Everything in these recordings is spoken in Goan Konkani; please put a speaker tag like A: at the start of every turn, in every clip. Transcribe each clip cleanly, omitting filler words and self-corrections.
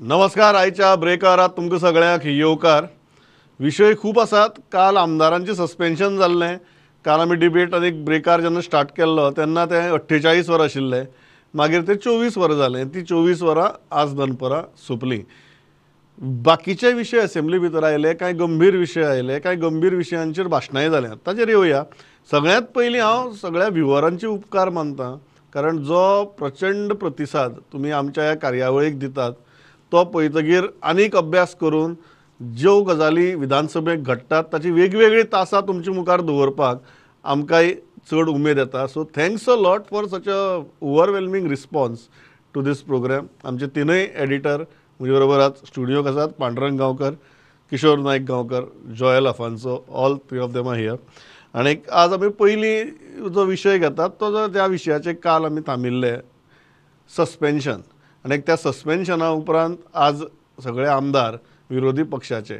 A: नमस्कार. आयच्या ब्रेकारात तुमकां सगळ्यांक येवकार. विशय खूब आसात. काल आमदारांचें सस्पेन्शन जाल्लें. काल आमी डिबेट आनी ब्रेकार जेन्ना स्टार्ट केल्लो तेन्ना तें 48 वरां आशिल्लें, मागीर तें 24 वरां जालें. ती 24 वरां आज दनपरां सोंपलीं. बाकीचे विशय असेंब्ली भितर आयले, कांय गंभीर विशय आयले, कांय गंभीर विशयांचेर भाशणांय जाल्यात, ताचेर येवया. सगळ्यांत पयलीं हांव सगळ्या व्युवरांचे उपकार मानता, कारण जो प्रचंड प्रतिसाद तुमी आमच्या ह्या कार्यावळीक दितात तो पळयतगीर आनीक अभ्यास करून ज्यो गजाली विधानसभेक घडटात ताची वेगवेगळी तासां तुमचे मुखार दवरपाक आमकांय चड उमेद येता. So thanks a lot for such a overwhelming response to this programme. आमचे तिनूय एडिटर म्हजे बरोबर आज स्टुडियोक आसात, Pandurang Gaonkar, Kishor Naik Gaonkar, Joel Afonso, all three of them are here. आनी आज आमी पयलीं जो विशय घेतात तो जो त्या विशयाचे काल आमी थांबिल्ले, सस्पेन्शन. आनी त्या सस्पेन्शना उपरांत आज सगळे आमदार विरोधी पक्षाचे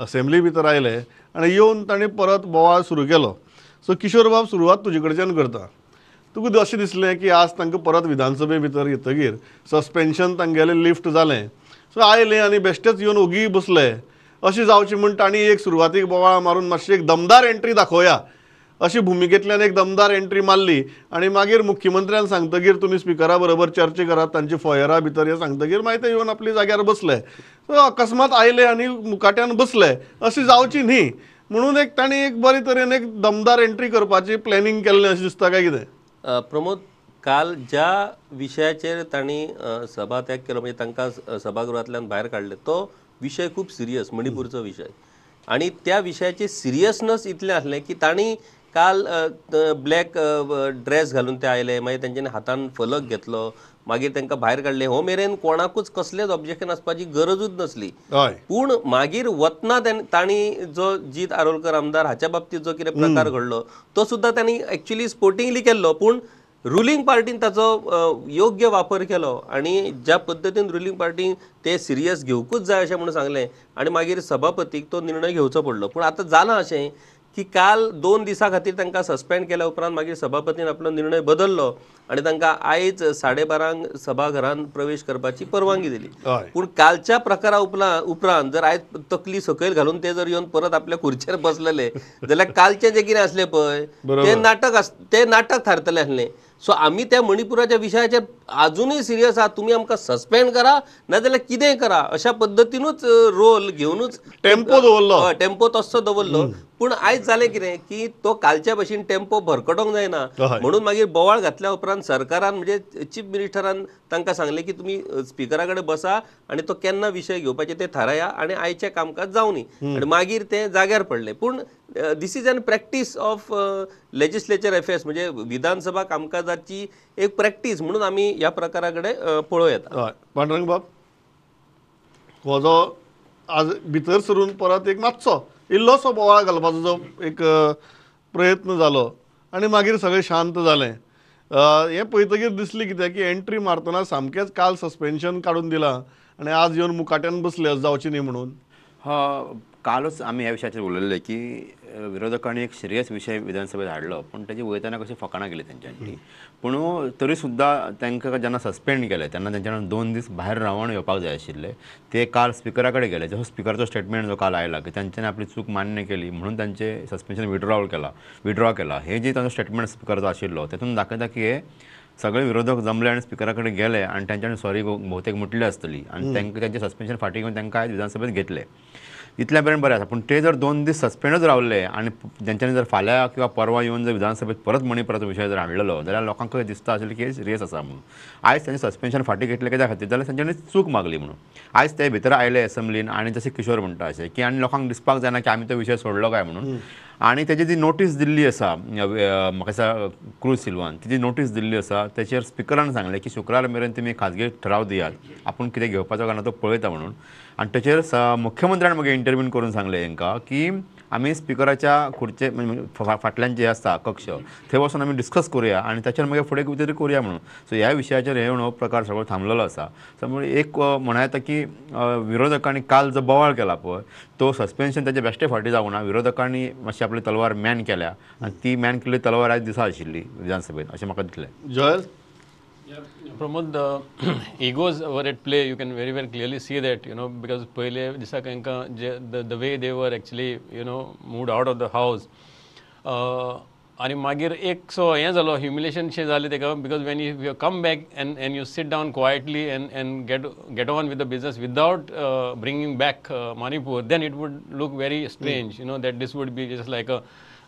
A: असेंब्ली भितर आयले आनी येवन तांणी परत बोवाळ सुरू केलो. सो किशोर बाब, सुरवात तुजे कडच्यान करता. तुका अशें दिसलें की आज तांकां परत विधानसभे भितर येतगीर सस्पेन्शन तांगेलें लिफ्ट जालें, सो आयले आनी बेश्टेच येवन ओगी बसले, अशें जावचें म्हूण तांणी एक सुरवातीक बोवाळ मारून मातशी एक दमदार एंट्री दाखोवया अशी भुमिकेंतल्यान एक दमदार एंट्री मारली. आनी मागीर मुख्यमंत्र्यान सांगतगीर तुमी स्पिकरा बरोबर चर्चा करात तांची फॉयरा भितर हें सांगतगीर मागीर ते येवन आपली जाग्यार बसले. सो अकस्मात आयले आनी मुकाट्यान बसले अशी जावची न्ही म्हणून एक तांणी एक बरे तरेन एक दमदार एंट्री करपाची प्लॅनिंग केल्लें अशें दिसता काय कितें?
B: प्रमोद, काल ज्या विशयाचेर तांणी सभात्याग केलो, म्हणजे तांकां सभागृहांतल्यान भायर काडले, तो विशय खूब सिरियस, मणिपूरचो विशय. आनी त्या विशयाची सिरियसनस इतलें आसलें की तांणी काल ब्लॅक ड्रेस घालून ते आयले, मागीर तेंच्यांनी हातान फलक घेतलो, मागीर तांकां भायर काडले. हो मेरेन कोणाकूच कसलेंच ऑब्जेक्शन आसपाची गरजूच नासली. पूण मागीर वतना तांणी जो जीत आरोलकर आमदार हाच्या बाबतीत जो कितें प्रकार घडलो तो सुद्दां तांणी एक्चुअली स्पोर्टिंगली केल्लो, पूण रुलिंग पार्टीन ताचो योग्य वापर केलो आनी ज्या पद्दतीन रुलिंग पार्टीन ते सिरियस घेवकूच जाय अशें म्हणून सांगलें आनी मागीर सभापतीक तो निर्णय घेवचो पडलो. पूण आतां जालां अशें की काल 2 दिसां खातीर तांकां सस्पेंड केल्या उपरांत मागीर सभापतीन आपलो निर्णय बदललो आनी तांकां आयज 12:30 सभाघरांत प्रवेश करपाची परवानगी दिली. पूण कालच्या प्रकारा उपरांत जर आयज तकली सकयल घालून ते जर येवन परत आपल्या खुर्चेर बसलेले जाल्यार कालचें जें कितें आसलें पळय तें नाटक तें नाटक थारतलें आसलें. सो आमी त्या मणिपुराच्या विशयाचेर आजुनूय सिरियस आहा. तुमी आमकां सस्पेंड करा नाजाल्यार कितेंय करा अशा पद्दतीनूच रोल घेवनूच
A: टेम्पो दवरलो,
B: टेम्पो तसो दवरलो. पूण आयज जालें कितें की तो कालच्या भशेन टेम्पो भरकटोंक जायना म्हणून मागीर बोवाळ घातल्या उपरांत सरकारान म्हणजे चीफ मिनिस्टरान तांकां सांगलें की तुमी स्पिकरा कडेन बसा आनी तो केन्ना विशय घेवपाचे ते थाराया आनी आयचें कामकाज जावनी. आनी मागीर तें जाग्यार पडलें. पूण this is an practice of legislature affairs, म्हणजे विधानसभा कामकाजाची एक प्रॅक्टीस म्हणून आमी ह्या प्रकारा कडेन पळोवं येता.
A: पांडुरंग बाब, हो जो आज भितर सरून परत एक मातसो इल्लोसो बोवाळ घालपाचो जो एक प्रयत्न जालो आनी मागीर सगळें शांत जालें, हें पळयतगीर दिसलें कित्याक की एंट्री मारतना सामकेंच काल सस्पेन्शन काडून दिलां आनी आज येवन मुकाट्यान बसले अशें जावचें न्ही म्हणून.
C: हा, कालच आमी ह्या विशयाचेर उलयल्ले की विरोधकांनी एक सिरियस विशय विधानसभेत हाडलो, पूण तेजी वयताना कशी फकाणां केली तेंच्यांनी. पूण तरी सुद्दां तांकां जेन्ना सस्पेंड केलें तेन्ना तेंच्यांनी 2 दीस भायर रावन येवपाक जाय आशिल्ले. ते काल स्पिकरा कडेन गेले. जसो स्पिकराचो स्टेटमेंट जो काल आयला की तेंच्यांनी आपली चूक मान्य केली म्हणून तांचे सस्पेन्शन विड्रॉ केला, हे जे तांचो स्टेटमेंट स्पिकराचो आशिल्लो तेतून दाखयता की हे सगळे विरोधक जमले आनी स्पिकरा कडेन गेले आनी तेंच्यांनी सॉरी भोवतेक म्हटली आसतली आनी तांकां तेंचें सस्पेन्शन फाटीं घेवन तांकां आयज विधानसभेत घेतले. इतल्या मेरेन बरें आसा. पूण ते जर 2 दीस सस्पेंडच रावले आनी तेंच्यांनी जर फाल्यां किंवा परवा येवन जर विधानसभेत परत मणिपुराचो विशय जर हाडलेलो जाल्यार लोकांक दिसता आशिल्लें की सिरियस आसा म्हणून. आयज तेंचें सस्पेन्शन फाटीं घेतलें कित्या खातीर जाल्यार तेंच्यांनी चूक मागली म्हणून. आयज ते भितर आयले एसेंब्लीन आनी जशें किशोर म्हणटा अशें की आनी लोकांक दिसपाक जायना की आमी तो विशय सोडलो काय म्हणून. आनी तेजी जी नोटीस दिल्ली आसा म्हाका दिसता क्रूज सिल्वान तिजी नोटीस दिल्ली आसा तेचेर स्पिकरान सांगलें की शुक्रार मेरेन तुमी खाजगी ठराव दियात, आपूण कितें घेवपाचो काय ना तो पळयता म्हणून. आनी तेचेर मुख्यमंत्र्यान मागीर इंटरव्यून करून सांगलें तांकां की आमी स्पिकराच्या खुर्चे फाटल्यान जे आसता कक्ष थंय वचून आमी डिस्कस करुया आनी ताचेर मागीर फुडें कितें तरी करुया म्हणून. सो ह्या विशयाचेर हे हो प्रकार सगळो थांबलेलो आसा. त्यामुळे एक म्हणा येता की विरोधकांनी काल जो बोवाळ केला पळय तो सस्पेन्शन ताचे बेश्टे फाटीं जावना, विरोधकांनी मातशी आपली तलवार मॅन केल्या आनी ती मॅन केल्ली तलवार आयज दिसा आशिल्ली विधानसभेत अशें म्हाका दिसलें.
A: Joel,
D: Pramod, egos were at play. You can very well clearly see that, you know, because पयले दिसा तांकां the way they were actually, you know, moved out of the house. आनी मागीर एक सो हें जालो, ह्युमिलेशन शें जालें ताका, because when you come back and you sit down quietly and get on with the business without bringing back Manipur, then it would look very strange, you know, that this would be just like a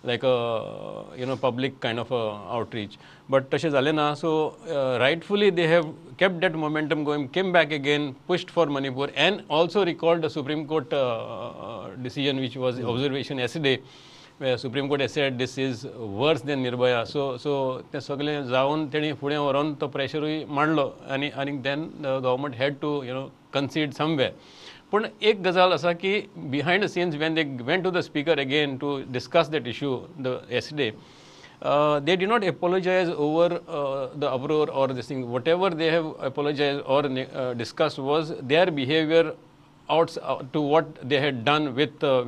D: you know, public kind of a outreach. But तशें जालें ना. So rightfully they have kept that momentum going, came back again, pushed for Manipur, and also recalled the Supreme Court decision, which was observation yesterday, where Supreme Court has said this is worse than Nirbhaya. So तें सगळें जावन तेणी फुडें व्हरोन तो प्रेशरूय मांडलो आनी आनी then the government had to, you know, concede somewhere. पूण एक गजाल आसा की behind the scenes when they went to the speaker again to discuss that issue the yesterday, they did not apologize over the uproar or this thing. Whatever they have apologized or discussed was their behavior out to what they had done with the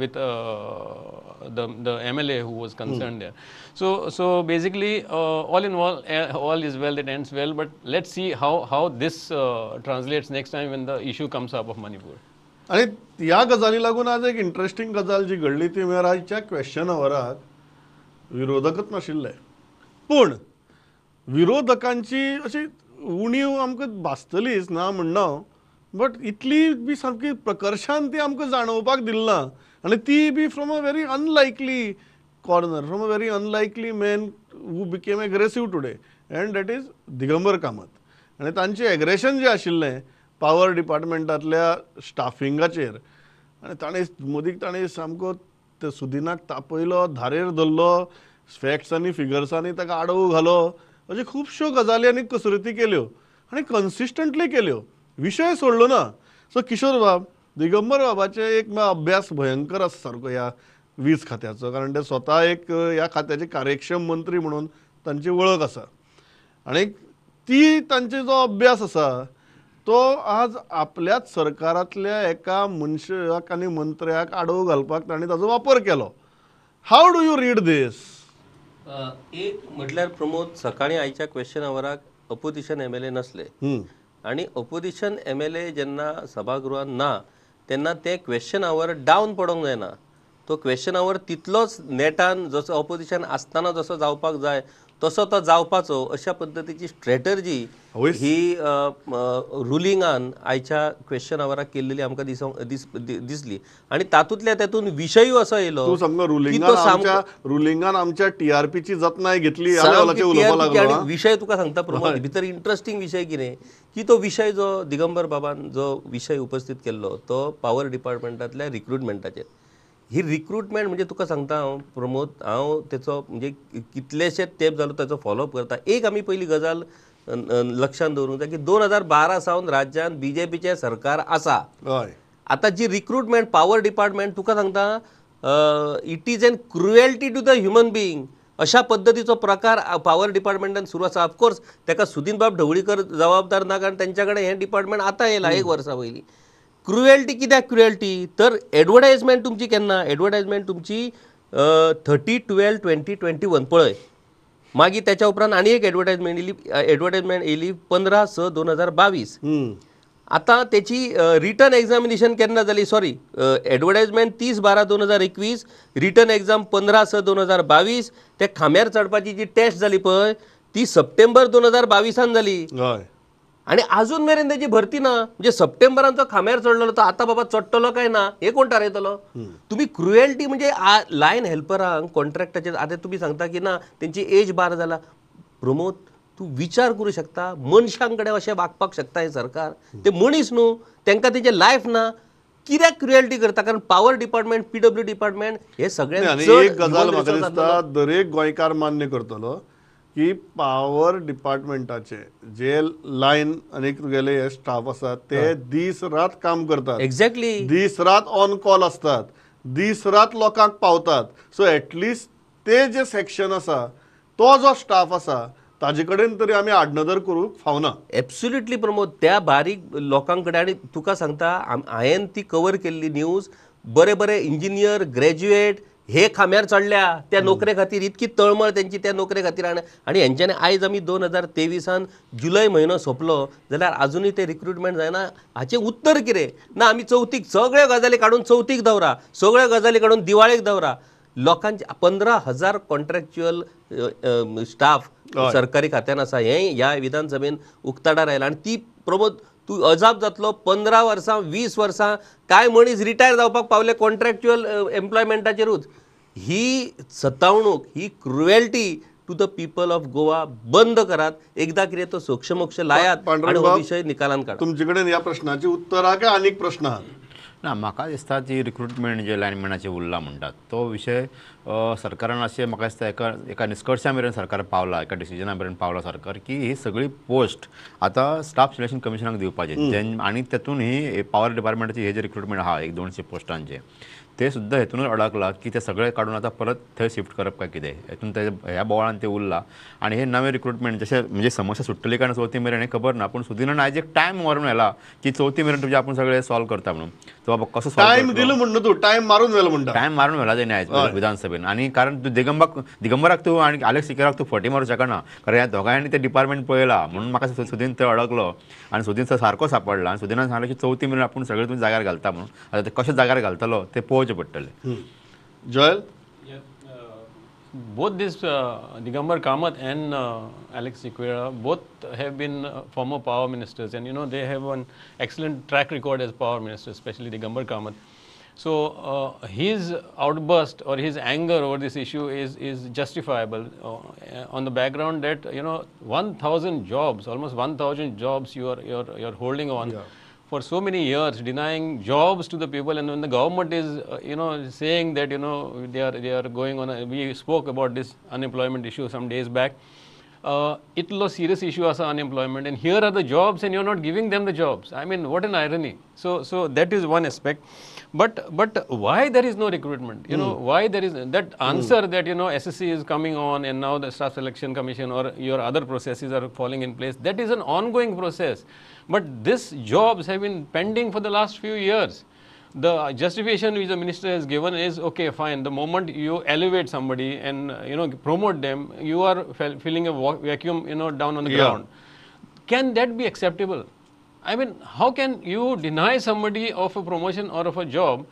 D: MLA who was concerned there. So basically, all in all, all is well that ends well. But let's see how this translates next time when the issue comes up of Manipur.
A: आनी ह्या गजाली लागून आज एक इंट्रस्टींग गजाल जी घडली ती म्हळ्यार आयच्या क्वेश्चन अवराक विरोधकच नाशिल्ले, पूण विरोधकांची अशी उणीव आमकां भासतलीच ना म्हणना, बट इतली बी सामकी प्रकर्शान ती आमकां जाणोवपाक दिली ना, आनी ती बी from a very unlikely corner, from a very unlikely man who became aggressive today, and that is Digambar Kamat. आनी तांचें एग्रेशन जें आशिल्लें पावर डिपार्टमेंटांतल्या स्टाफिंगाचेर, आनी ताणें मोदीक ताणें सामको सुदिनाक तापयलो, धारेर धरलो, फॅक्ट्स आनी फिगर्सांनी ताका आडोव घालो, अश्यो खुबश्यो गजाली आनी कसरती केल्यो आनी कन्सिस्टंटली केल्यो, विशय सोडलो ना. सो किशोर बाब, दिगंबर बाबाचे एक अभ्यास भयंकर आसा सारको ह्या वीज खात्याचो, कारण ते स्वता एक ह्या खात्याचे कार्यक्षम मंत्री म्हणून तांची वळख आसा, आनी ती तांचे जो अभ्यास आसा तो आज आपल्याच सरकारांतल्या एका मनशाक आनी मंत्र्याक आडोव घालपाक तांणी ताजो वापर केलो. How do you read this?
B: एक म्हटल्यार प्रमोद, सकाळी आयच्या क्वेश्चन आवराक अपोजिशन एम एल ए नसले, आनी अपोजिशन एम एल ए जेन्ना सभागृहात ना तेन्ना ते क्वेश्चन our down पडोंक जायना. तो क्वेश्चन our तितलोच नेटान जसो अपोजिशन आसतना जसो जावपाक जाय तसो तो जावपाचो, अशा पद्दतीची स्ट्रेटर्जी ही रुलिंगान आयच्या क्वेश्चन आवराक केल्ली आमकां दिसली. आनी तातूंतल्या तातूंत विशयूय असो येयलो,
A: रुलिंगान आमच्या टीआरपीची जतनाय घेतली.
B: आनी विशय तुका सांगता प्रमोद, भितर इंट्रस्टींग विशय कितें की तो विशय जो दिगंबर बाबान जो विशय उपस्थित केल्लो तो पावर डिपार्टमेंटांतल्या रिक्रुटमेंटाचेर. ही रिक्रुटमेंट म्हणजे तुका सांगता हांव प्रमोद, हांव तेचो म्हणजे कितलेशे तेंप जालो ताचो फॉलोअप करता. एक आमी पयली गजाल लक्षांत दवरूंक जाय की 2012 सावन राज्यांत बीजेपीचें सरकार आसा. आतां जी रिक्रुटमेंट पावर डिपार्टमेंट तुका सांगता, it is an cruelty to the human being अशा पद्दतीचो प्रकार पावर डिपार्टमेंटान सुरू आसा. ऑफकोर्स ताका सुदीन बाब ढवळीकर जबाबदार ना, कारण तेंच्या कडेन हें डिपार्टमेंट आतां येयलां एक वर्सा पयलीं. क्रुएल्टी कित्याक क्रुएल्टी तर एडवर्टायजमेंट तुमची केन्ना, एडवर्टायजमेंट तुमची 30/12/2021 पळय, मागीर त्याच्या उपरांत आनी एक एडवर्टायजमेंट येयली, एडवर्टायजमेंट येयली 15/6/2022. आतां तेची रिटर्न एग्जामिनेशन केन्ना जाली, सॉरी एडवर्टायजमेंट 30/12/2021, रिटर्न एग्जाम 15/6/2022. ते खांब्यार चडपाची जी टेस्ट जाली पळय ती सप्टेंबर 2022 जाली, आनी आजून मेरेन तेजी भरती ना. म्हणजे सप्टेंबरान तो खांब्यार चडलेलो तो आतां बाबा चडटलो काय ना हें कोण थारायतलो? तुमी क्रुएल्टी म्हणजे लायन हेल्परांक कॉन्ट्रॅक्टाचेर आतां तुमी सांगता की ना तेंची एज बार जाला. प्रमोद, तूं विचार करूं शकता मनशां कडेन अशें वागपाक शकता हें सरकार? ते मनीस न्हू, तांकां तेजें लायफ ना, कित्याक क्रुएल्टी करता? कारण पावर डिपार्टमेंट, पीडब्ल्यू डिपार्टमेंट हे सगळ्यांत चड.
A: एक गजाल म्हाका दिसता दरेक गोंयकार मान्य करतलो की पावर डिपार्टमेंटाचे जे लायन आनी तुगेले हे स्टाफ आसा ते दीस रात काम करतात.
B: एक्झॅक्टली,
A: दीस रात ऑन कॉल आसतात, दीस रात लोकांक पावतात. सो एटलिस्ट ते जे सेक्शन आसा तो जो स्टाफ आसा ताजे कडेन तरी आमी आडनदर करूंक फावना.
B: एब्सोल्युटली प्रमोद, त्या बारीक लोकां कडेन. आनी तुका सांगता, हांवें ती कवर केल्ली न्यूज, बरे बरे इंजिनियर ग्रॅज्युएट हे खांब्यार चडल्या त्या नोकरे खातीर, इतकी तळमळ तेंची त्या नोकरे खातीर. आनी हेंच्यांनी आयज आमी 2023 जुलय म्हयनो सोंपलो जाल्यार आजुनूय ते रिक्रुटमेंट जायना. हाचें उत्तर कितें ना? आमी चवथीक सगळ्यो गजाली काडून चवथीक दवरा, सगळ्यो गजाली काडून दिवाळेक दवरा. लोकांचे 15,000 कॉन्ट्रॅक्च्युअल स्टाफ सरकारी खात्यान आसा हें ह्या विधानसभेन उक्ताडार आयलां. आनी ती प्रमोद तूं अजाप जातलो, 15 वर्सां 20 वर्सां कांय मनीस रिटायर जावपाक पावले कॉन्ट्रॅक्च्युअल एम्प्लॉयमेंटाचेरूच. ही सतावणूक, ही cruelty to the people of Goa बंद करात. एकदां कितें तो सोक्षमोक्ष लायात आनी हो विशय निकालान काडात.
A: तुमचे कडेन ह्या प्रश्नाची उत्तरां काय आनीक प्रश्न आहात?
C: ना, म्हाका दिसता जी रिक्रुटमेंट जे लायनमॅनाचे उरला म्हणटात तो विशय सरकारान अशें म्हाका दिसता एका एका निश्कर्शा मेरेन सरकार पावला, एका डिसिजना मेरेन पावला सरकार की ही सगळी पोस्ट आतां स्टाफ सिलेक्शन कमिशनाक दिवपाची. आनी तेतून ही पावर डिपार्टमेंटाची हे जे रिक्रुटमेंट आहा 100-200 पोस्टांचे ते सुद्दां हेतूनच अडकला की ते सगळे काडून आतां परत थंय शिफ्ट करप काय कितें हेतून ते ह्या बोवाळान ते उरला. आनी हे नवे रिक्रुटमेंट जशें म्हणजे समस्या सुट्टली काय ना चवथी मेरेन हें खबर ना, पूण सुदिनान आयज एक टायम मारून व्हेला की चवथी मेरेन तुजे आपूण सगळें सॉल्व करता म्हणून. तो बाबा कसो
A: टायम दिलो म्हणून तूं टायम मारून व्हेलो म्हणटा,
C: टायम मारून व्हेला तेणें आयज विधानसभेन. आनी कारण तूं दिगंबराक तूं आनी आलेक्स सिकेराक तूं फटी मारूं शकना, कारण ह्या दोगांयनी तें डिपार्टमेंट पळयला म्हणून म्हाका सुदीन थंय अडकलो आनी सुदीन थंय सारको सापडला आनी सुदिनान सांगलें की चवथी मेरेन आपूण सगळें तूं जाग्यार घालता म्हणून. आतां ते कशें जाग्यार घालतलो ते पळोवचें पडटलें.
A: Joel?
D: Both this Digambar Kamath and Alex Sequeira both have been former power ministers, and you know they have an excellent track record as power ministers, especially Digambar Kamath. So his outburst or his anger over this issue is justifiable on the background that you know 1,000 jobs, almost 1,000 jobs you're holding on.
A: Yeah.
D: For so many years, denying jobs to the people, and when the government is, you know, saying that, you know, they are going on. We spoke about this unemployment issue some days back. Itlo serious issue asa unemployment, and here are the jobs, and you're not giving them the jobs. I mean, what an irony. So that is one aspect. But why there is no recruitment? You know, why there is that answer that, you know, SSC is coming on and now the Staff Selection Commission or your other processes are falling in place. That is an ongoing process. But these jobs have been pending for the last few years. The justification which the minister has given is, okay, fine, the moment you elevate somebody and, you know, promote them, you are filling a vacuum, you know, down on the ground. Can that be acceptable? I mean, how can you deny somebody of a promotion or of a job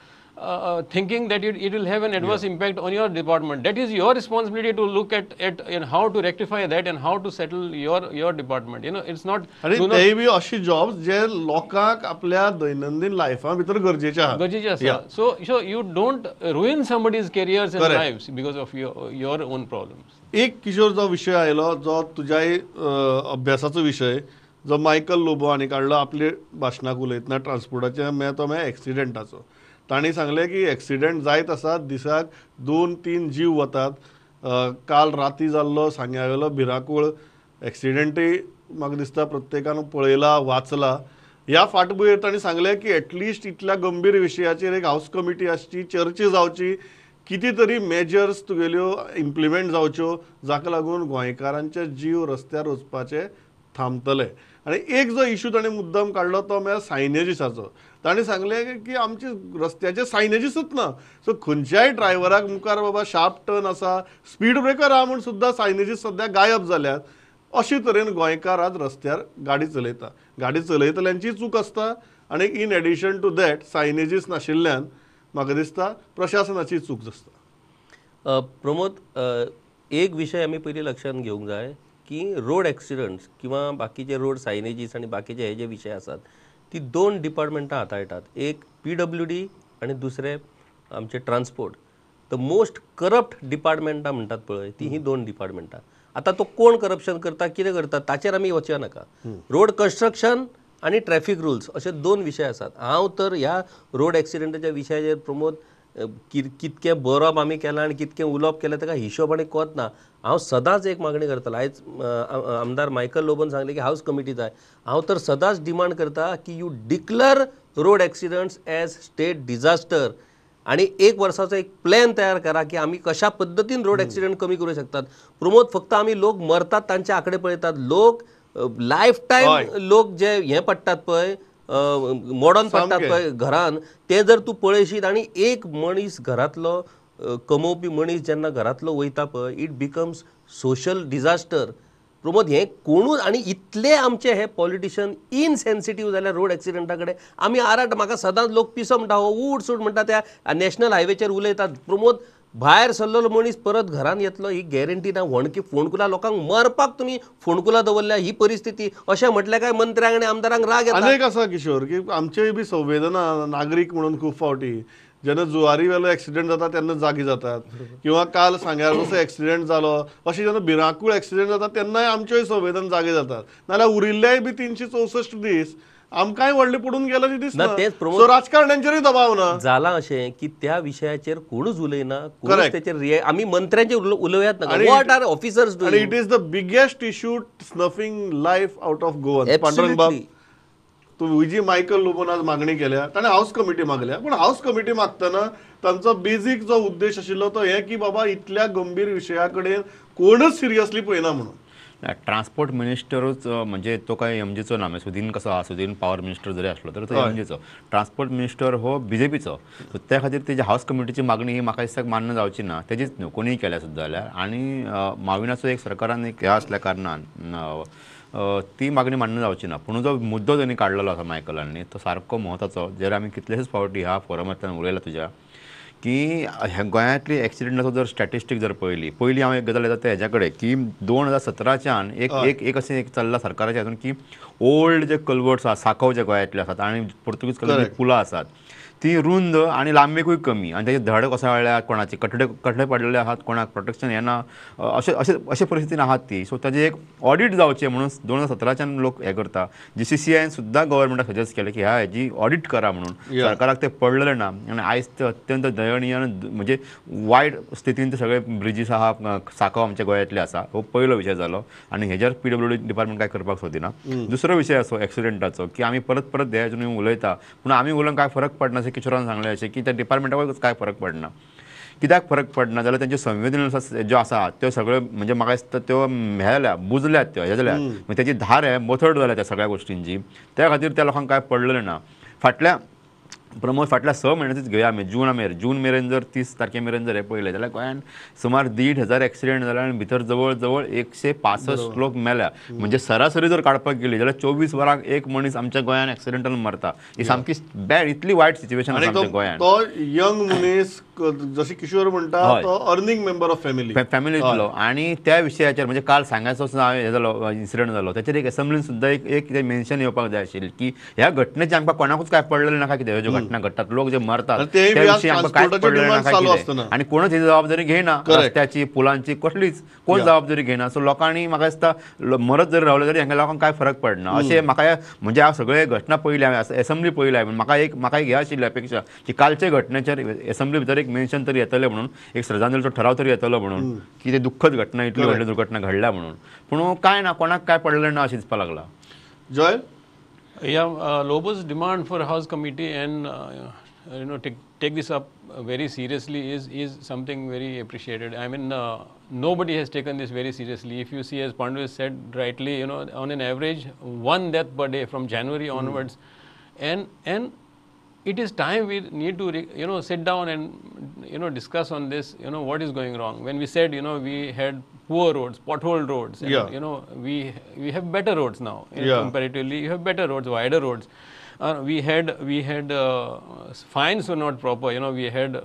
D: thinking that it will have an adverse impact on your department? That is your responsibility to look at you know, how to rectify that and how to settle your department. You know, it's not.
A: आणि तेय बी अशी जॉब्स जे लोकांक आपल्या दैनंदिन लायफा भितर गरजेचे आहा.
D: गरजेचे आसा. So you don't ruin somebody's careers and lives because of your own problems.
A: एक किशोर जो विशय आयलो जो तुज्याय अभ्यासाचो विशय जो मायकल लोबो हांणी काडलो आपले भाशणाक उलयतना ट्रान्सपोर्टाचे म्हळ्यार तो म्हळ्यार एक्सिडेंटाचो. तांणी सांगलें की एक्सिडेंट जायत आसात, दिसाक 2-3 जीव वतात. काल राती जाल्लो सांग्यावेलो भिरांकूळ एक्सिडेंटय म्हाका दिसता प्रत्येकान पळयला वाचला. ह्या फाटभुंयेर तांणी सांगलें की एटलिस्ट इतल्या गंभीर विशयाचेर एक हावस कमिटी आसची, चर्चा जावची, कितें तरी मेजर्स तुगेल्यो इम्प्लिमेंट जावच्यो जाका लागून गोंयकारांचे जीव रस्त्यार वचपाचे थांबतले. आनी एक जो इशू ताणें मुद्दम काडलो तो म्हळ्यार सायनेजीसाचो. ताणें सांगलें की आमचे रस्त्याचे सायनेजीसूच ना, सो खंयच्याय ड्रायव्हराक मुखार बाबा शार्प टर्न आसा, स्पीड ब्रेकर आहा म्हूण सुद्दां सायनेजीस सद्या गायब जाल्यात. अशे तरेन गोंयकार आज रस्त्यार गाडी चलयता. गाडी चलयतल्यांची चूक आसता आनी in addition to that signages नाशिल्ल्यान म्हाका दिसता प्रशासनाची चूक आसता.
B: प्रमोद, एक विशय आमी पयलीं लक्षांत घेवंक जाय की रोड एक्सिडंट्स किंवा बाकीचे रोड सायनेजीस आनी बाकीचे हे जे विशय आसात ती दोन डिपार्टमेंटां हाताळटात, एक PWD आनी दुसरें आमचें ट्रान्सपोर्ट. The most corrupt डिपार्टमेंटां म्हणटात पळय ती ही दोन डिपार्टमेंटां. आतां तो कोण करप्शन करता कितें करता ताचेर आमी वचया नाका. रोड कन्स्ट्रक्शन आनी ट्रॅफिक रुल्स अशे दोन विशय आसात. हांव तर ह्या रोड एक्सिडंटाच्या विशयाचेर प्रमोद कितकें बरोवप आमी केलां आनी कितकें उलोवप केलें ताका हिशोब आनी कोत ना. हांव सदांच एक मागणी करतालो, आयज आमदार मायकल लोबोन सांगलें की हावस कमिटी जाय. हांव तर सदांच डिमांड करता की you declare road accidents as state disaster आनी एक वर्साचो एक प्लॅन तयार करा की आमी कशा पद्दतीन रोड एक्सिडंट कमी करूं शकतात. प्रमोद, फक्त आमी लोक मरतात तांचे आंकडे पळयतात, लोक लायफ टायम लोक जे हें पडटात पळय मोडोन पडटात पळय घरान, ते जर तूं पळयशीत आनी एक मनीस घरांतलो कमोवपी मनीस जेन्ना घरांतलो वयता पळय, it becomes social disaster. Pramod, हें कोणूच आनी इतले आमचे हे पॉलिटिशियन इनसेन्सिटीव जाल्यार रोड एक्सिडंटा कडेन आमी आराट. म्हाका सदांच लोक पिसो म्हणटा, हो ऊट सूट म्हणटा, त्या नॅशनल हायवेचेर उलयतात. प्रमोद, भायर सरलेलो मनीस परत घरान येतलो ही गॅरंटी ना. व्हणकी फोंडकुलां लोकांक मरपाक तुमी फोंडकुलां दवरल्या, ही परिस्थिती. अशें म्हटल्यार काय मंत्र्यांक आनी आमदारांक राग येता.
A: अनेक आसा किशोर की आमचेय बी संवेदना नागरीक म्हणून खूब फावटी जेन्ना जुवारी वेलो एक्सिडंट जाता तेन्ना जागी जातात, किंवा काल सांग्यार जसो एक्सिडंट जालो अशें जेन्ना भिरांकूळ एक्सिडंट जाता तेन्नाय आमच्योय संवेदना जागे जातात. नाजाल्यार उरिल्लेय बी 364 दीस आमकांय व्हडले पडून गेले ती दिसना. सो राजकारण्यांचेरूय दबाव ना जाला
B: अशें की त्या विशयाचेर कोणूच उलयना, कोणूच तेचेर आमी मंत्र्यांचेर उलोवयात ना. What are officers doing?
A: It is the biggest issue snuffing life out of Goa. Pandurang बाब, तूं विजी मायकल लोबोन आज मागणी केल्या, ताणें हावस कमिटी मागल्या, पूण हावस कमिटी मागतना तांचो बेजीक जो उद्देश आशिल्लो तो हे की बाबा इतल्या गंभीर विशया कडेन कोणूच सिरियसली पळयना म्हणून.
C: ट्रान्सपोर्ट मिनिस्टरूच म्हणजे तो काय एमजीचो ना, म्हणजे सुदीन कसो आसा, सुदीन पावर मिनिस्टर जरी आसलो तर तो एमजीचो, ट्रान्सपोर्ट मिनिस्टर हो बीजेपीचो. सो त्या खातीर तेजी हावस कमिटीची मागणी ही म्हाका दिसता मान्य जावची ना, तेजीच न्हू कोणीय केल्या सुद्दां जाल्यार. आनी माविनाचो एक सरकारान एक हें आसल्या कारणान ती मागणी मान्य जावची ना. पूण जो मुद्दो तेणी काडलेलो आसा मायकलांनी तो सारको म्हत्वाचो, जेर आमी कितलेशेच फावटी ह्या फोरमांतल्यान उलयला तुज्या की गोंयांतली एक्सिडंटाचो जर स्टॅटिस्टीक जर पळयली, पयलीं हांव एक गजाल येता ते हेज्या कडेन की 2017च्यान एक एक एक अशें एक चल्लां सरकाराचें हातून की ओल्ड जे कल्वर्ट्स आसा, सांकव जे गोंयांतले आसात आनी पुर्तुगीज कल्वर्ट पुलां आसात ती रुंद आनी लांबेकूय कमी आनी तेजे धड कोसळ्ळ्या, कोणाचे कठडे कठडे पडलेले आहात, कोणाक प्रोटेक्शन येना, अशें अशें अशे परिस्थितीन आहात ती. सो ताजें एक ऑडीट जावचें म्हणून 2017च्यान लोक हें करता. GCCIन सुद्दां गव्हर्मेंटाक सजेस्ट केलें की ह्या हेजी ऑडीट करा म्हणून, सरकाराक तें पडलेलें ना. आनी आयज ते अत्यंत दयनीय आनी म्हणजे वायट स्थितीन ते सगळे ब्रिजीस आहा, सांकव आमच्या गोंयांतले आसा. हो पयलो विशय जालो आनी हेजेर PWD department काय करपाक सोदिना. दुसरो विशय असो एक्सिडंटाचो की आमी परत परत हे हातून उलयता पूण आमी उलोवन काय फरक पडना. किशोरान सांगलें अशें की त्या डिपार्टमेंटाक काय फरक पडना. कित्याक फरक पडना जाल्यार तेंच्यो संवेदना ज्यो आसा त्यो सगळ्यो म्हणजे म्हाका दिसता त्यो हें जाल्या, बुजल्यात त्यो, हें जाल्या, मागीर तेजी धार हें मोथड जाल्या त्या सगळ्या गोश्टींची. त्या खातीर त्या लोकांक कांय पडलेलें ना. फाटल्या प्रमोद फाटल्या 6 म्हयन्याचीच घेवया आमी, जून मेरेन जर 30 तारखे मेरेन जर हें पळयलें जाल्यार गोंयांत सुमार 1,500 एक्सिडंट जाल्या आनी भितर जवळ जवळ 165 लोक मेल्या. म्हणजे सरासरी जर काडपाक गेली जाल्यार 24 वरांक एक मनीस आमच्या गोंयांत एक्सिडंटान मरता. ही सामकी बॅड, इतली वायट सिच्युएशन आसा आमच्या गोंयांत.
A: तो यंग मनीस जशें किशोर म्हणटा तो अर्निंग मेंबर ऑफ फॅमिली,
C: फॅमिलींतलो. आनी त्या विशयाचेर म्हणजे काल सांगायचो हें जालो इन्सिडंट जालो ताचेर एक एसेंब्लीन सुद्दां एक एक मेन्शन येवपाक जाय आशिल्लें की ह्या घटनेचें आमकां कोणाकूच कांय पडलेलें ना काय कितें, ह्यो ज्यो घटना घडटात लोक जे मरतात त्या विशीं आमकां कांयच पडलेलें ना काय कितें, आनी कोणूच ही जबाबदारी घेयना, रस्त्याची पुलांची कसलीच कोण जबाबदारी घेयना. सो लोकांनी म्हाका दिसता मरत जरी रावले तरी हांगा लोकांक कांय फरक पडना अशें म्हाका. म्हणजे हांव सगळे घटना पळयल्या, हांवें एसेंब्ली पळयल्या, म्हाका एक हें आशिल्ली अपेक्षा की कालचे घटनेचेर एसेंब्ली भितर एक मेन्शन तरी येतलें म्हणून, एक श्रद्धांजलीचो ठराव तरी येतलो म्हणून की ते दुःखद घटना, इतली व्हडली दुर्घटना घडल्या म्हणून. पूण कांय ना, कोणाक काय पडलें ना अशें दिसपाक लागलां.
A: Joy,
D: Yeah, Lobo's demand for House Committee and you know, take this up very seriously is something very appreciated. I mean, nobody has taken this very seriously. If you see, as Pandu said rightly, you know, on an average 1 death per day from January onwards, and it is time we need to you know, sit down and you know, discuss on this, you know, what is going wrong. When we said, you know, we had poor roads, pothole roads, and, you know, we have better roads now. Comparatively, you have better roads, wider roads. We had fines were not proper. You know, we had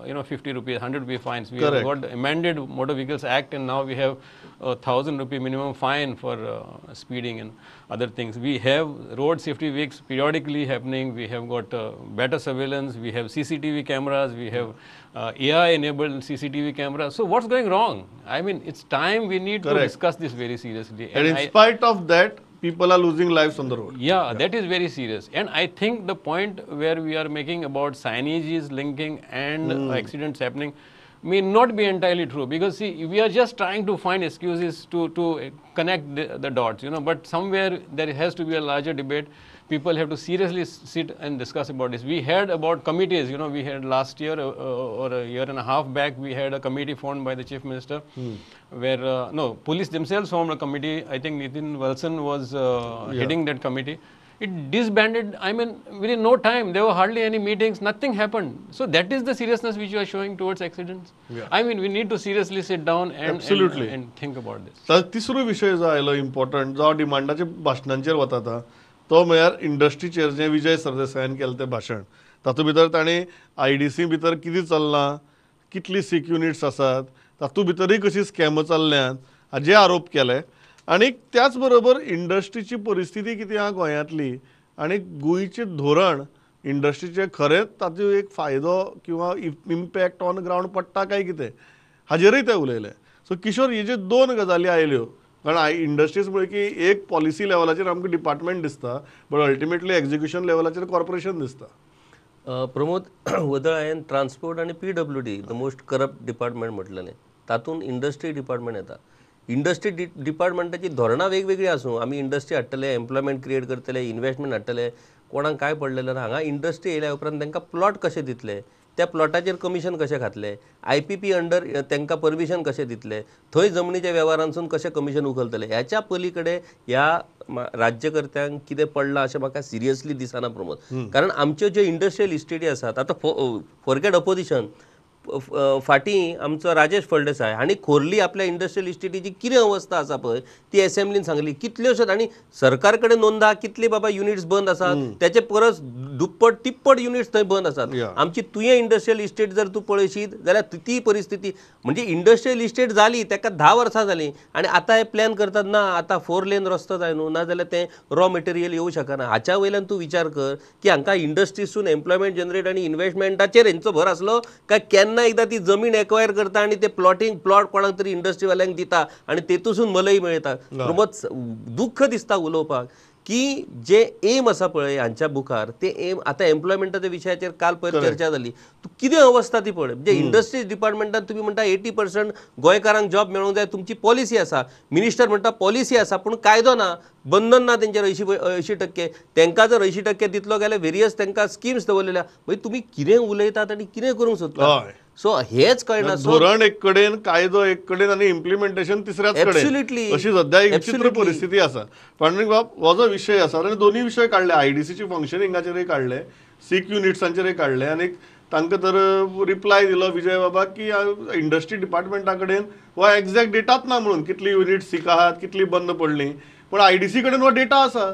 D: you know, 50 rupees, 100 rupee fines. We have got the amended Motor Vehicles Act, and now we have 1,000 rupee minimum fine for speeding and other things. We have road safety weeks periodically happening. We have got better surveillance. We have CCTV cameras. We have AI enabled CCTV cameras. So what's going wrong? I mean, it's time we need to discuss this very seriously.
A: And in spite of that, people are losing lives on the road.
D: Yeah, that is very serious. And I think the point where we are making about signages linking and accidents happening may not be entirely true, because see, we are just trying to find excuses to connect the dots, you know, but somewhere there has to be a larger debate. People have to seriously sit and discuss about this. We had about committees, you know, we had last year or a year and a half back, we had a committee formed by the Chief Minister where, no, police themselves formed a committee. I think Nitin Wilson was heading that committee. It disbanded, I mean, within no time. There were hardly any meetings, nothing happened. So that is the seriousness which you are showing towards accidents. I mean, we need to seriously sit down and think about this.
A: तिसरो विशय जो आयलो इम्पॉर्टंट, जो डिमांडाच्या भाशणांचेर वता आतां, तो म्हळ्यार इंडस्ट्रीचेर जें विजय सरदेसायान केलें तें भाशण. तातूंत भितर ताणें IDC भितर कितें चल्लां, कितली सीक युनिट्स आसात, तातूंत भितरूय कशी स्कॅमां चल्ल्यात हाजे आरोप केले. आनी त्याच बरोबर इंडस्ट्रीची परिस्थिती कितें आहा गोंयांतली आनी गोंयचें धोरण इंडस्ट्रीचें खरेंच ताचो एक फायदो किंवा इम्पॅक्ट ऑन ग्रावंड पडटा काय कितें हाजेरूय ते उलयले. सो किशोर, हे जे दोन गजाली आयल्यो, कारण इंडस्ट्रीज म्हळ्यार की एक पॉलिसी लेवलाचेर आमकां डिपार्टमेंट दिसता, बट अल्टिमेटली एक्झिक्युशन लेवलाचेर कॉर्पोरेशन दिसता.
B: प्रमोद, वदळ हांवें ट्रान्सपोर्ट आनी PWD the most corrupt department म्हटलेलें, तातूंत इंडस्ट्री डिपार्टमेंट येता. इंडस्ट्री डिपार्टमेंटाची धोरणां वेगवेगळीं आसूं, आमी इंडस्ट्री हाडटले, एम्प्लॉयमेंट क्रिएट करतले, इन्वेस्टमेंट हाडटले, कोणाक कांय पडलेलें ना. हांगा इंडस्ट्री येयल्या उपरांत तांकां प्लॉट कशें दितले, त्या प्लॉटाचेर कमिशन कशें खातले, IPP under तांकां परमिशन कशें दितले, थंय जमनीच्या वेव्हारांसून कशें कमिशन उखलतले, ह्याच्या पली कडेन ह्या राज्यकर्त्यांक कितें पडलां अशें म्हाका सिरियसली दिसना प्रमोद. कारण आमच्यो ज्यो इंडस्ट्रियल इस्टेटी आसात, आतां फॉरगेट अपोजिशन, फाटीं आमचो राजेश फळदेसाय हांणी खोर्ली आपल्या इंडस्ट्रियल इस्टेटीची कितें अवस्था आसा पळय ती एसेंब्लीन सांगली. कितल्योश्योच, आनी सरकार कडेन नोंद आहा कितली बाबा युनिट्स बंद आसात, त्याचे परस दुप्पट तिप्पट युनिट्स थंय बंद आसात. आमची तुयें इंडस्ट्रियल इस्टेट जर तूं पळयशीत जाल्यार ती परिस्थिती म्हणजे इंडस्ट्रियल इस्टेट जाली ताका 10 वर्सां जालीं आनी आतां हे प्लॅन करतात ना आतां 4 लेन रस्तो जाय न्हू, ना जाल्यार तें रॉ मटेरियल येवं शकना. हाच्या वयल्यान तूं विचार कर की हांकां इंडस्ट्रीसून एम्प्लॉयमेंट जनरेट आनी इन्वेस्टमेंटाचेर हेंचो भर आसलो काय केन्ना एकदां ती जमीन एक्वायर करता आनी ते प्लॉट कोणाक तरी इंडस्ट्रीवाल्यांक दिता आनी तेतूसून मलई मेळटा. प्रमोद, दुख्ख दिसता उलोवपाक की जे एम आसा पळय हांच्या मुखार ते एम आतां एम्प्लॉयमेंटाच्या विशयाचेर काल पयर चर्चा जाली, तूं कितें अवस्था ती पळय. म्हणजे इंडस्ट्रीज डिपार्टमेंटान तुमी म्हणटा 80% गोंयकारांक जॉब मेळोवंक जाय, तुमची पॉलिसी आसा, मिनिस्टर म्हणटा पॉलिसी आसा, पूण कायदो ना, बंधन ना तेंचेर 80%. तांकां जर 80% दितलो जाल्यार वेरियस तांकां स्किम्स दवरलेल्या, मागीर तुमी कितें उलयतात आनी कितें करूंक सोदता सो हेच कळना.
A: धोरण एक कडेन, कायदो एक कडेन आनी इम्प्लिमेंटेशन तिसऱ्याच कडेन, अशी सद्या एक विचित्र परिस्थिती आसा. पांडुरंग बाब, हो जो विशय आसा आनी दोनूय विशय काडले, IDCची फंक्शनिंगाचेरूय काडले, सीक युनिट्सांचेरूय काडले, आनी तांकां तर रिप्लाय दिलो विजय बाबा की इंडस्ट्री डिपार्टमेंटा कडेन हो एग्जॅक्ट डेटाच ना म्हणून कितली युनिट सीक आहात, कितली बंद पडली, पूण IDC कडेन हो डेटा आसा.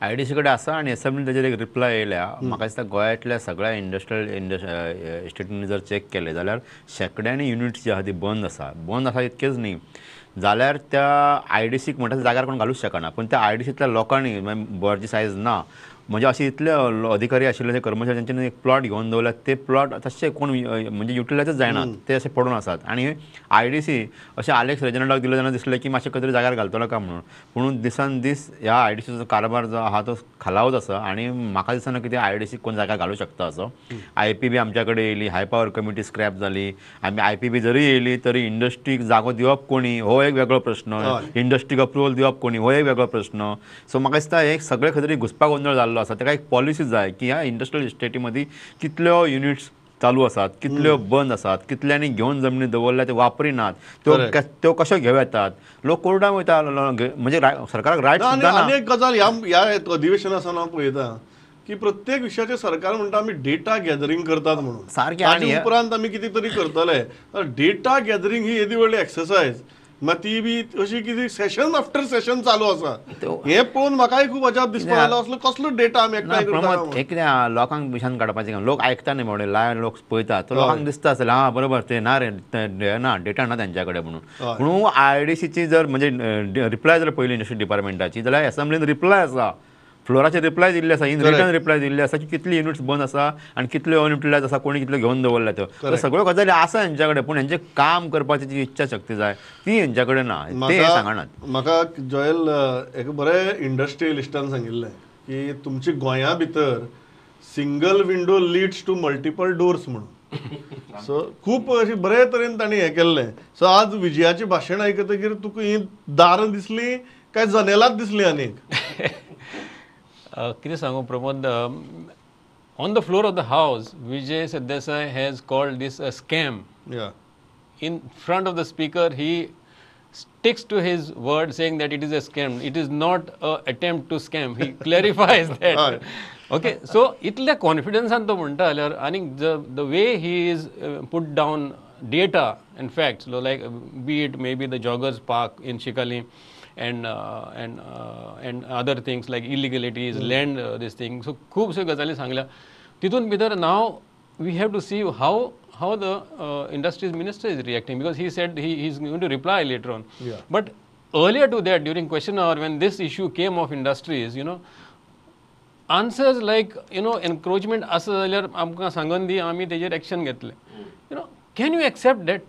C: IDC कडेन आसा आनी एसेंब्लीन ताजेर एक रिप्लाय येयल्या. म्हाका दिसता गोंयांतल्या सगळ्या इंडस्ट्रियल इस्टेटींनी जर चॅक केलें जाल्यार शेंकड्यांनी युनिट्स जी आहा ती बंद आसा. बंद आसा इतकेच न्ही जाल्यार त्या IDCक म्हणटा जाग्यार कोण घालूंक शकना, पूण त्या IDCतल्या लोकांनी बोर्डाची सायज ना, म्हणजे अशे इतले अधिकारी आशिल्ले ते कर्मचारी तांच्यांनी एक प्लॉट घेवन दवरल्यात, ते प्लॉट तशे कोण म्हणजे युटिलायजच जायना, ते अशे पडून आसात. आनी IDC अशें आलेक्स रेजिनाल्डाक दिलें तेन्ना दिसलें की मातशें खंय तरी जाग्यार घालतलो काय म्हणून, पूण दिसान दीस ह्या IDCचो कारभार जो आहा तो खालावत आसा आनी म्हाका दिसना की ते IDC कोण जाग्यार घालूं शकता असो. IPB आमच्या कडेन येयली, हाय पावर कमिटी स्क्रॅप जाली, आमी IPB जरी येयली तरी इंडस्ट्रीक जागो दिवप कोणी हो एक वेगळो प्रश्न, इंडस्ट्रीक अप्रुवल दिवप कोणी हो एक वेगळो प्रश्न. सो म्हाका दिसता हे सगळे खंय तरी घुसपा गोंदळ जाल्लो आसा. ताका एक पॉलिसी जाय की ह्या इंडस्ट्रियल इस्टेटी मदीं कितल्यो युनिट्स चालू आसात, कितल्यो बंद आसात, कितल्यांनी घेवन जमनी दवरल्या ते वापरिनात, त्यो कश्यो घेवं येतात, लोक कोर्टान वयता, म्हणजे सरकाराक रायट सुद्दां ना.
A: आनी एक गजाल ह्या अधिवेशना आसा हांव पळयता की प्रत्येक विशयाचे सरकार म्हणटा आमी डेटा गॅदरींग करतात म्हणून,
C: सारकें,
A: आनी उपरांत आमी कितें तरी करतले. डेटा गॅदरींग ही येदी व्हडली एक्सरसायज, मागीर ती बी अशी कितें सेशन आफ्टर सेशन चालू आसा, हें पळोवन म्हाकाय खूब अजाप दिसपाक लागलो, असलो कसलो डेटा आमी एकठांय करता.
C: एक कितें लोकांक मिशान काडपाचें, लोक आयकता न्ही म्हणून लायन लोक पळयता, तो लोकांक दिसता आसतलें हां बरोबर ते ना रे ना डेटा ना तेंच्या कडेन म्हणून. म्हणून IDCची जर म्हणजे रिप्लाय जर पळयली इंडस्ट्री डिपार्टमेंटाची जाल्यार एसेंब्लीन रिप्लाय आसा, फ्लोराचे रिप्लाय दिल्ले आसा, इन रिटर्न रिप्लाय दिल्ले आसा की कितली युनिट्स बंद आसा आनी कितल्यो अनयुटिलायज आसा, कोणी कितल्यो घेवन दवरल्या त्यो सगळ्यो गजाली आसा हेंच्या कडेन, पूण हेंचें काम करपाची जी इच्छा शक्ती जाय ती हेंच्या कडेन ना, ते सांगनात.
A: म्हाका जॉयल एक बरें इंडस्ट्रियलिस्टान सांगिल्लें की तुमची गोंया भितर single window leads to multiple doors म्हणून. सो खूब अशें बरे तरेन तांणी हें केल्लें. सो आज विजयाचें भाशण आयकतकीर तुका हीं दारां दिसलीं काय जनेलांच दिसलीं आनीक?
D: कितें सांगू Pramod, on the floor of the house Vijay Sardesai has called this a scam. In front of the speaker he sticks to his word saying that it is a scam. It is not an attempt to scam. He clarifies that. Okay, so इतल्या कॉन्फिडन्सान तो म्हणटा जाल्यार आनी the way he is put down data and facts, like be it maybe the joggers park in Chicalim and and other things like illegalities, land this thing. So खूबश्यो गजाली सांगल्या तितून भितर. Now we have to see how the industries minister is reacting, because he said he is going to reply later on. But earlier to that, during question hour, when this issue came of industries, you know, answers like, you know, encroachment आसा जाल्यार आमकां सांगून दी, आमी तेजेर एक्शन घेतले. You know, can you accept that?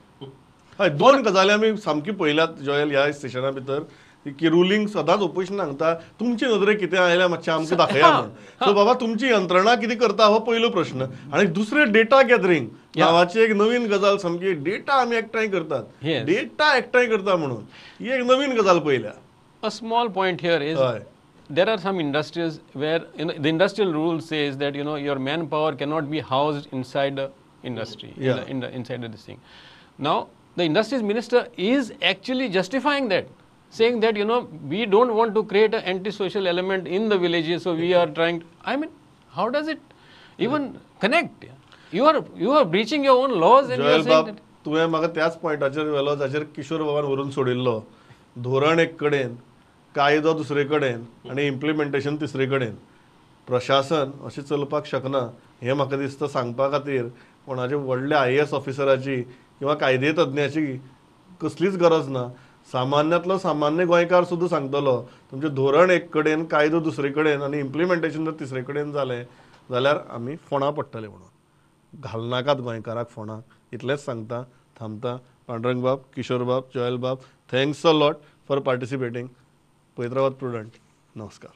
A: हय, दोन गजाली आमी सामकी पळयल्यात जॉयल ह्या स्टेशना भितर की रुलींग सदांच ओपोजिशन सांगता तुमची नदरे कितें आयल्या मातशें आमकां दाखया म्हूण. सो बाबा तुमची यंत्रणा कितें करता हो पयलो प्रश्न. आनी दुसरें डेटा गॅदरींग नांवाची एक नवीन गजाल, सामकी डेटा आमी एकठांय करतात, डेटा एकठांय करता म्हणून ही एक नवीन गजाल पळयल्या.
D: A small point here is there are some industries where, you know, the industrial rule says that, you know, your manpower cannot be housed inside the industry, inside this thing. Now the industries minister is actually justifying that, saying that, you know, we don't want to create an antisocial element in the villages, so we are trying to, I mean, how does it even connect? You are breaching your own laws and you are saying that.
A: तुवें म्हाका त्याच पॉयंटाचेर व्हेलो जाचेर किशोर बाबान व्हरून सोडिल्लो. धोरण एक कडेन, कायदो दुसरे कडेन आनी इम्प्लिमेंटेशन तिसरे कडेन. प्रशासन अशें चलपाक शकना हें म्हाका दिसता सांगपा खातीर कोणाचे व्हडले IAS ऑफिसराची किंवा कायदे तज्ञाची कसलीच गरज ना. सामान्यांतलो सामान्य गोंयकार सुद्दां सांगतलो तुमचें धोरण एक कडेन, कायदो दुसरे कडेन आनी इम्प्लिमेंटेशन जर तिसरे कडेन जालें जाल्यार आमी फोंडा पडटले म्हणून. घालनाकात गोंयकाराक फोंडा, इतलेंच सांगता थांबता. पांडुरंग बाब, किशोर बाब, जॉयल बाब, thanks a lot for participating. पळयत रावात प्रुडंट. नमस्कार.